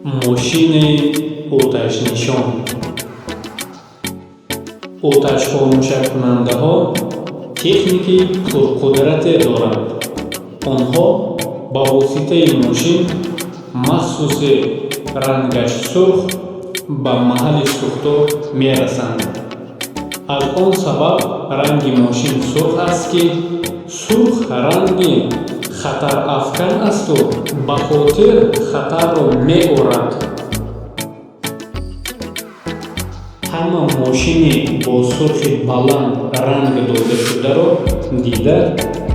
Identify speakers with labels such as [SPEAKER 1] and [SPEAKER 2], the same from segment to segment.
[SPEAKER 1] Мошини оташнишон. Оташхомӯшаккунандаҳо техники пурқудрате доранд. Онҳо ба воситаи мошин махсуси рангаш сурх ба маҳалли сӯхтор мерасанд. Аз он сабаб ранги мошин сурх аст, ки сурх ранги хатарафкан асту ба хотир хатарро меорад. Ҳама мошини бо сурхи баланд ранг додашударо дида,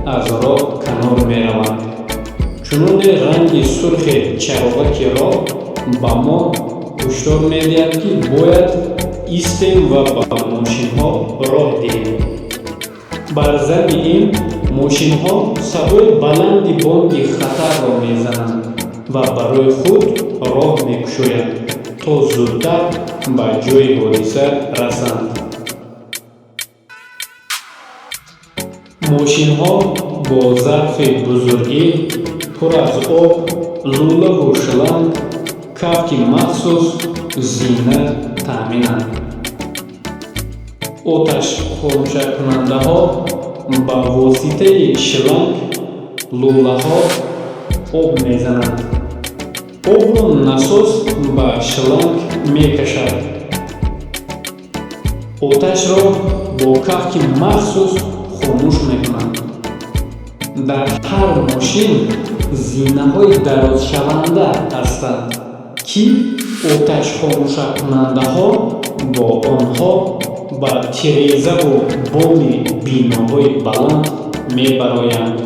[SPEAKER 1] аз роҳ канор мераванд. Чуноне ранги сурхи чароғаки роҳ ба мо ҳушдор медиҳад, ки бояд истем ва ба мошинҳо роҳ диҳем. Бар замми ин мошинҳо садои баланди бонги хатарро мезананд ва барои худ роҳ мекушоянд, то зудтар ба ҷойи ҳодиса расанд. Мошинҳо бо зарфи бузургӣ пур аз об, лӯлаву шланг, кафки махсус, зина таъминанд. Оташхомӯшаккунандаҳо ба воситаи шланг, лӯлаҳо об мезананд. Обро насос ба шланг мекашад. Оташро бо кафки махсус хомӯш мекунанд. Дар ҳар мошин зинаҳои дарозшаванда ҳастанд, ки оташхомӯшаккунандаҳо бо онҳо ба тирезаву боми биноҳои баланд мебароянд.